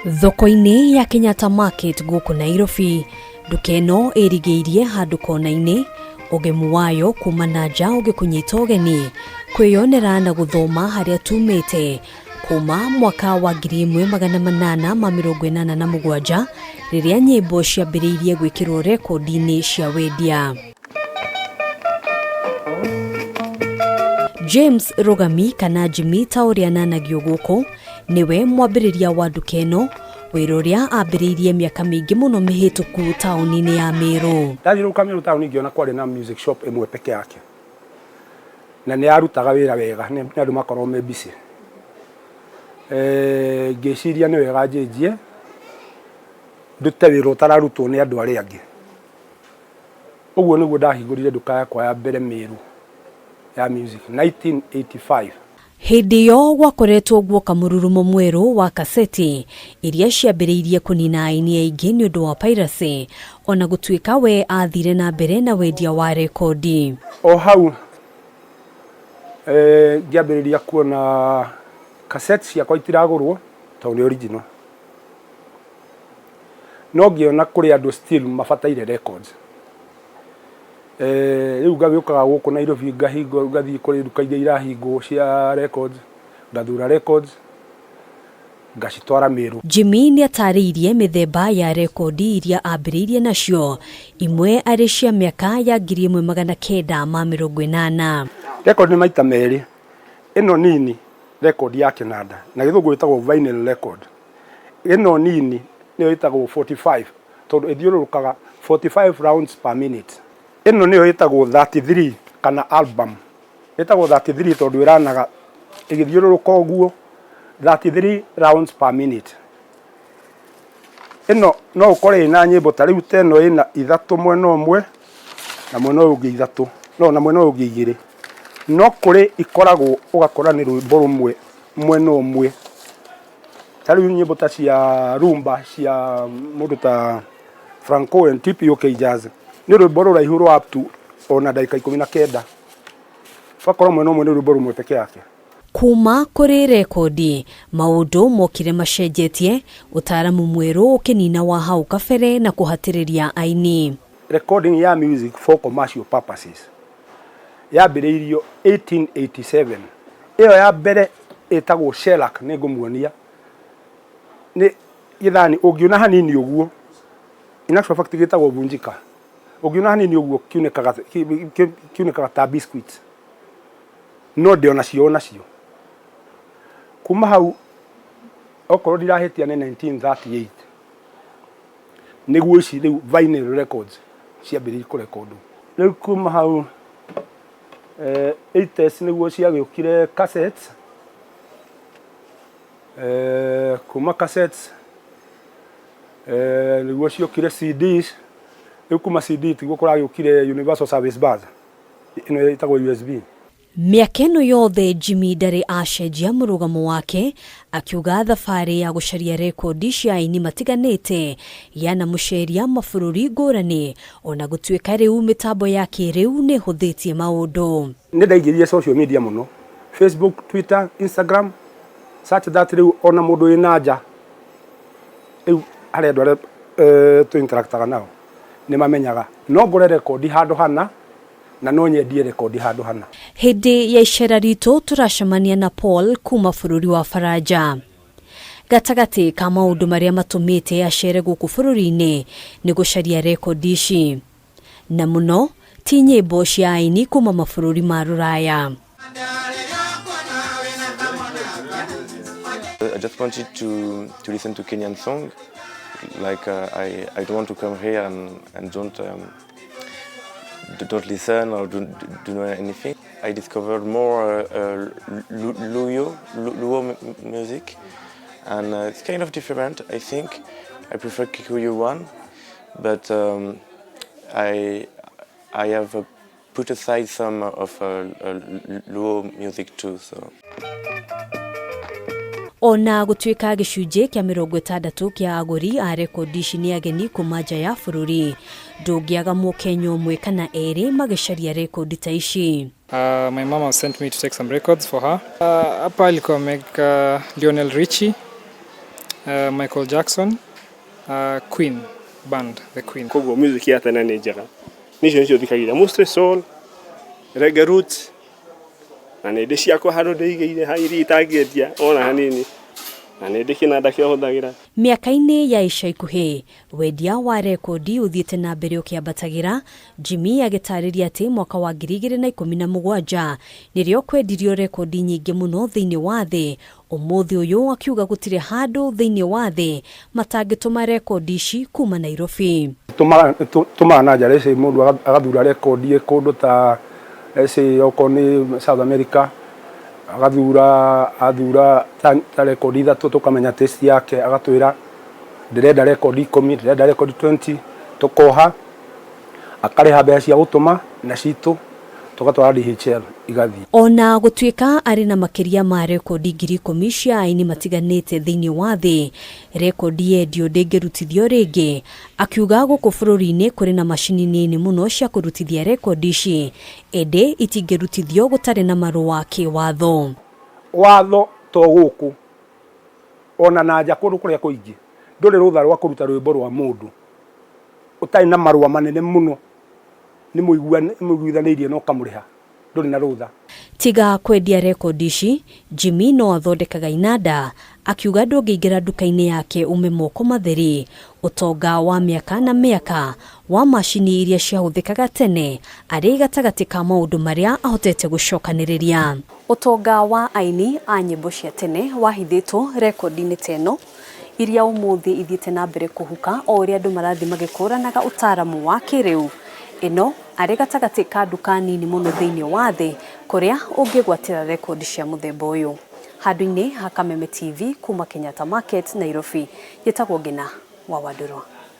Thoko-inĩ ya Kenyatta Market gũkũ Nairobi, nduka ĩno ĩrigĩirie handũ kona-inĩ, ũgemu wayo kuma na nja ũgĩkũnyita ũgeni kwĩyonera na gũthoma harĩa tumĩte kuma mwaka wa 1887 rĩrĩa nyĩmbo ciambĩrĩirie gwĩkĩrwo rekondi-inĩ cia wendia. James Rugami kana Jimmy ta ũrĩa ananagio gũkũ nĩwe mwambĩrĩria wa nduka ĩno, wĩra ũrĩa ambĩrĩirie mĩaka mĩingĩ mũno mĩhĩtũku taũni-inĩ ya Meru. Ndathiũrũrũka Meru taũni ngĩona kwarĩ na music shop ĩmwe peke yake na nĩ yarutaga wĩra wega, nĩ andũ makoragwo me busy. Ngĩciria nĩ wega njanjie ndute wĩra ũtararutwo nĩ andũ arĩa angĩ. Ũguo nĩguo ndahingũrire nduka yakwa ya mbere Meru ya music 1985. Hĩndĩ ĩyo gwakoretwo guoka mũrurumo mwerũ wa kaseti iria ciambĩrĩirie kũnina aini aingĩ nĩ ũndũ wa piracy, ona gũtuĩka we athire na mbere na wendia wa rekondi. O hau ngĩambĩrĩria kuona cassette ciakwa itiragũrwo tondũ nĩ original, no ngĩona kũrĩ andũ still mabataire records. Rĩu ngagĩũkaga gũkũ Nairobi, ngahingo ngathiĩ kũrĩ nduka iria irahingwo cia records, ngathura records ngacitwara Meru. Jimmy nĩ atarĩirie mĩthemba ya rekondi iria ambĩrĩirie nacio, imwe arĩ cia mĩaka ya 1980. Record nĩ maita merĩ, ĩno nini record ya kĩnanda na Gĩthũngũ ĩtagwo vinyl record, ĩno nini nĩyo ĩtagwo 45 tondũ ĩthiũrũrũkaga 45 rounds per minute. Ĩno nĩyo ĩtagwo 33 kana album, ĩtagwo 33 tondũ ĩranaga ĩgĩthiũrũrũka ũguo 33 rounds per minute. Ĩno no ũkore ĩna nyĩmbo ta rĩu ta ĩno ĩna ithatũ mwena ũmwe na mwena ũyũ ũngĩ ithatũ, no na mwena ũyũ ũngĩ igĩrĩ, no kũrĩ ikoragwo ũgakora nĩ rwĩmbo rũmwe mwena ũmwe, ta rĩu nyĩmbo ta cia rumba cia mũndũ ta Franco and TPOK Jazz nĩ rwĩmbo rũraihu rwa up to ona ndagĩka 19, ũgakora mwena ũmwe nĩ rwĩmbo rũmwe peke yake. Kuma kũrĩ rekondi maũndũ mokire macenjetie, ũtaaramu mwerũ ũkĩnina wa hau kabere na kũhatĩrĩria aini. Recording ya music for commercial purposes yambĩrĩirio 1887, ĩyo ya mbere ĩtagwo shellac, nĩ ngũmuonia nĩ gĩthani ũngiuna hanini ũguo, in actual fact gĩtagwo vunjika, ũngiuna hanini ũguo kiunĩkaga, kiunĩkaga ta biscuit, no ndĩ onacio onacio. Kuma hau okorwo ndirahĩtia nĩ 1938 nĩguo ici rĩu vinyl records ciambĩrĩirie kũrekondwo. Rĩu kuma hau 80s nĩguo ciagĩũkire cassettes, kuma cassettes nĩguo ciokire CDs, rĩu kuma CD tiguo kũragĩũkire universal service bus ĩno ĩtagwo USB. Mĩaka ĩno yothe Jimmy ndarĩ acenjia mũrũgamo wake, akiuga thabarĩ ya gũcaria rekondi cia aini matiganĩte yanamũceria mabũrũri ngũrani, ona gũtuĩka rĩu mĩtambo ya kĩrĩu nĩ ĩhũthĩtie maũndũ. Nĩ ndaingĩrire social media mũno, Facebook, Twitter, Instagram, such that rĩu ona mũndũ wĩna nja rĩu harĩ andũ arĩa tũ interactaga nao nĩ mamenyaga no ngũre rekondi handũ hana na no nyendie rekondi handũ hana. Hĩndĩ ya icera ritũ tũracemania na Paul kuma bũrũri wa Faranja. Gatagatĩ ka maũndũ marĩa matũmĩte acere gũkũ bũrũri-inĩ nĩ gũcaria rekondi ici, na mũno ti nyĩmbo cia aini kuma mabũrũri ma rũraya. I just wanted to listen to Kenyan song. Like I don't want to come here and don't listen or don't do know anything. I discovered more Luo music, and it's kind of different. I think I prefer Kikuyu one, but I have put aside some of Luo music too. So. Ona gũtuĩka gĩcunjĩ kĩa 60 kĩa agũri a rekondi ici nĩ ageni kuma nja ya bũrũri, ndũngĩaga Mũkenya ũmwe kana erĩ magĩcaria rekondi ta ici. My mama sent me to take some records for her. Hapa alikuwa ameweka Lionel Richie. Michael Jackson, Queen band, the Queen. Koguo music ya tene nĩ njega, nicio nicio thikagĩrĩria, mostly soul, reggae, roots, na nĩ ndĩ ciakwa handũ ndĩigĩire ha iria itangĩendia ona hanini, na nĩ ndĩ kĩnanda kĩa hũthagĩra. Mĩaka-inĩ ya ica ikuhĩ, wendia wa rekondi ũthiĩte na mbere ũkĩambatagĩra. Jimmy agĩtarĩria atĩ mwaka wa 2017 nĩrĩo kwendirio rekondi nyingĩ mũno thĩinĩ wa thĩ. Ũmũthĩ ũyũ akiuga gũtirĩ handũ thĩinĩ wa thĩ matangĩtũma rekondi ici kuma Nairobi. Tũmaga na nja rĩcĩ mũndũ agathura rekondi kũndũ ta rĩcĩ okorwo nĩ South America, agathura athura ta rekondi ithatũ, tũkamenya taste yake, agatwĩra ndĩrenda rekondi 10, ndĩrenda rekondi 20, tũkoha, akarĩha mbeca cia gũtũma na citũ tũgatwara DHL igathiĩ. Ona gũtuĩka arĩ na makĩria ma rekondi 10,000 cia aini matiganĩte thĩinĩ wa thĩ, rekondi yendio ndĩngĩrutithio rĩngĩ. Akiuga gũkũ bũrũri-inĩ kũrĩ na macini nini mũno cia kũrutithia rekondi ici, ĩndĩ itingĩrutithio gũtarĩ na marũa kĩwatho. Watho to gũkũ, ona na nja kũndũ kũrĩa kũingĩ ndũrĩ rũtha rwa kũruta rwĩmbo rwa mũndũ ũtarĩ na marũa manene mũno, nĩ mũiguithanĩirie na ũkamũrĩha, ndũrĩ na rũtha. Tiga kwendia rekondi ici, Jimmy no athondekaga inanda. Akiuga ndũngĩingĩra nduka-inĩ yake ume moko matheri. Ũtonga wa mĩaka na mĩaka wa macini iria ciahũthĩkaga tene arĩ gatagatĩ ka maũndũ marĩa ahotete gũcokanĩrĩria. Ũtonga wa aini a nyĩmbo cia tene wahithĩtwo rekondi-inĩ ta ĩno iria ũmũthĩ ithiĩte na mbere kũhuka o ũrĩa andũ marathiĩ magĩkũranaga ũtaaramu wa kĩrĩu. Ĩno arĩ gatagatĩ ka nduka nini mũno thĩinĩ wa thĩ kũrĩa ũngĩgwatĩra rekondi cia mũthemba ũyũ. Handũ-inĩ ha Kameme TV kuma Kenyatta Market, Nairobi, njĩtagwo Ngina wa Wandũrwa.